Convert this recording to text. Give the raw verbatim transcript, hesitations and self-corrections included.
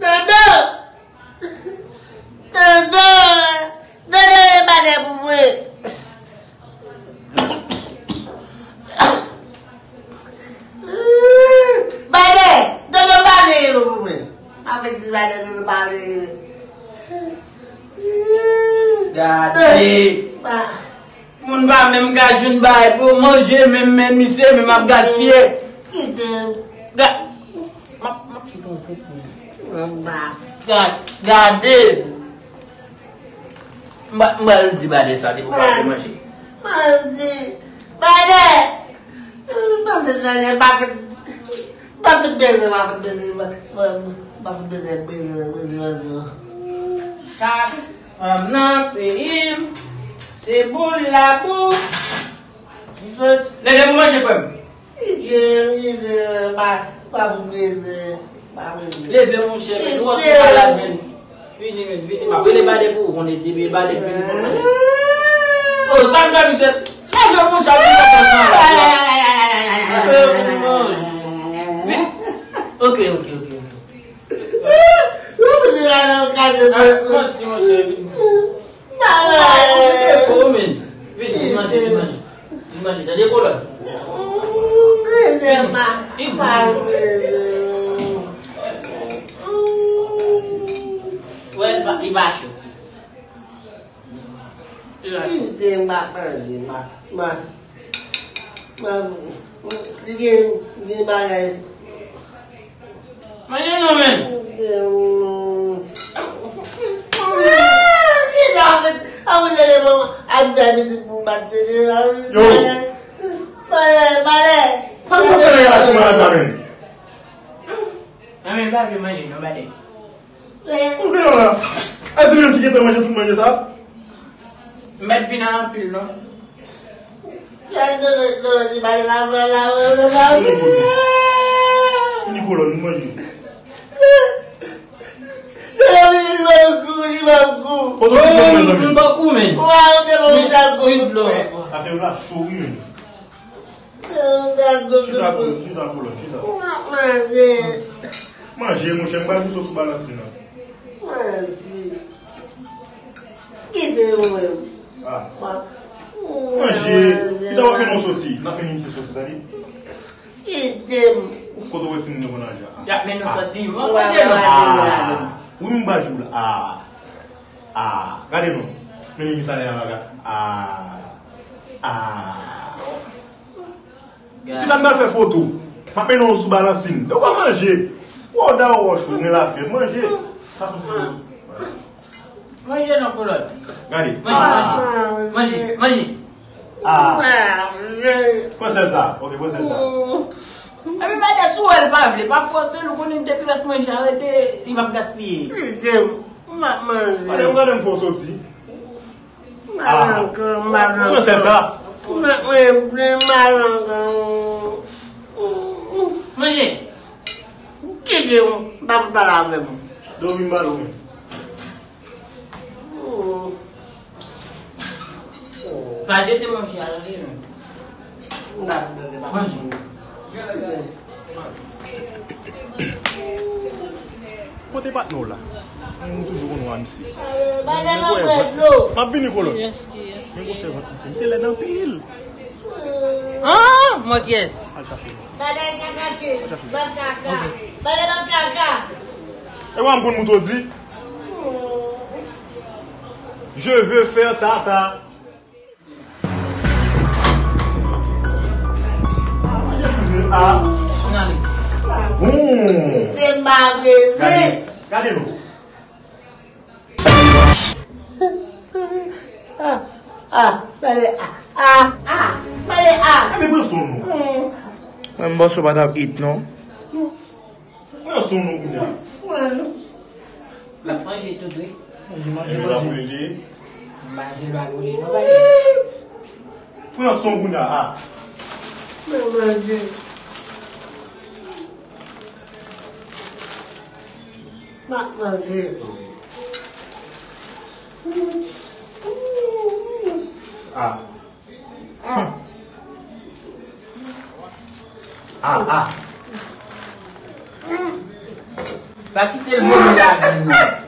Dodo! Dodo! Dodo, e pa de pou mwen. Bade, Dodo pa veye non pou mwen. Avèk di Bade, Dodo pa veye. Gade. Moun pa menm ka jwenn bagay pou yo manje, menm, menm misye menm ap gaspiye. Kite m. Ga-, m ap, m ap kite w pou ou. Ga-, gade. M pa, m pral di Bade sa, li pou pa vle manje. Manje. Bade! M pa vle manje, m pa vle, m pa vle beze, m pa vle beze, m pa, m pa, m pa vle beze, beze, beze, beze. Sa fanm nan peyi m, se boul labou. Leve pou manje, frè m. Ide, ide, pa, pa pou beze, pa beze. Leve, monchè, men nou wè ki malad, men. Vini, men, vini, m ap rele Bade pou ou, konnen depi Bade vini pou manje. Oh, sa m fè, misye. Leve, monchè, vini pou manje. Leve pou manje. Vini. Ok, ok, ok, ok. Ou vini la nan kaze. Ah, manti, monchè, vini. Ou pa konprann fò, men. Vin, vin manje, vin manje. Vin manje, tande kolòn. Vin. Wè, li pa, li pa cho. Li pa cho. Li pa cho. Mwen, li gen, li gen bagay. Manje non, men. Yo. Sa sa fè la tou malad la, men? Mwen menm pa vle manje non, Bade. Ou vle la? A di menm ki gentan manje tout manje sa? M pa t vin anpil non. Li pa la, la, la, la, la. Nikolò, nou manje. Li pa gou. Kote w sot mwen, mezanmi? M pa gou, men. Afè yo la cho wi, men. Chita, kolòn, chita, kolòn, chita. Manje, monchè, m pral mete w sou balans li la. Manje. Kite mwen. Ah. Manje. Kite w ap mennen w soti. N ap mennen misye soti, tande? Kite m. Kote w wè timoun yo konn ajan? Y ap mennen w soti. Manje non. Ah. Wi, m pa jou la. Ah. Ah. Gade non. Mennen misye ale a baga. Ah. Ah. Pita m pral fè foto. M ap mennen w sou balansin. E w pa manje. Wè w da w wòch ou, gen lafyèv. Manje. Sa sou ti. Manje non, kolòn. Gade. Manje, manje. Manje, manje. Ah. Pran sèl sa. Ok, pran sèl sa. Epi pa de sou el pa vle. Pa fòse l, ou konnen depi rès manje a rete, li p ap gaspiye. M ap manje. Gade, gade m fè w soti. Malangan, malangan. Mwen fè sa. Mwen, mwen, mwen malangan. Manje. Kite m, pa pou pale avè m. Dòmi m ba nou men. Pa jete manje a lage non. Manje. Kote patnè w la? M toujou konn wè misye. M ap vini, kolòn. Men gwosè vant misye. Misye lèd anpil. Ah, mwen kiyès? Al chache misye. Al chache misye. E wè m konn moto di. Je veux faire tata. Ah. Bon. Gade, gade nou. Ah, ah, pale, ah, ah, ah, pale, ah. Mwen m panse w pa t ap it non. Pran son non kounye a. L ap manje tout wi. Manje, manje, manje. Manje pa boule non, pa boule. Pran son kounye a, a. Mwen manje. M ap manje. A. A, a. Pa kite l vole lavi nou.